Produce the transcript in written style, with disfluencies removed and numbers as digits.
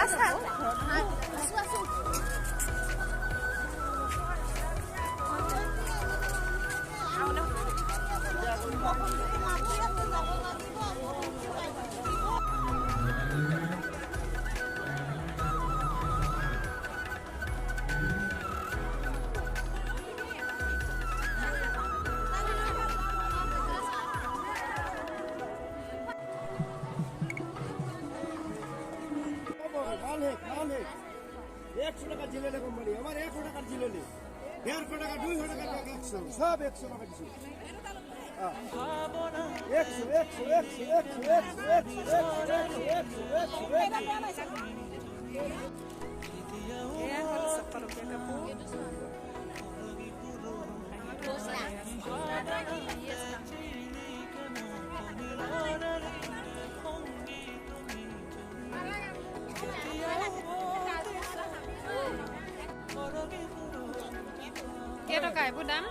আছা। আছো। 100 টাকা জিলে কোম্পানি আমার 100 টাকার জিলে 150 টাকা 200 টাকা 100 সব 100 টাকা দিছি। 100 100 100 100 100 100 100 100। কেইটকা এইবোৰ দাম?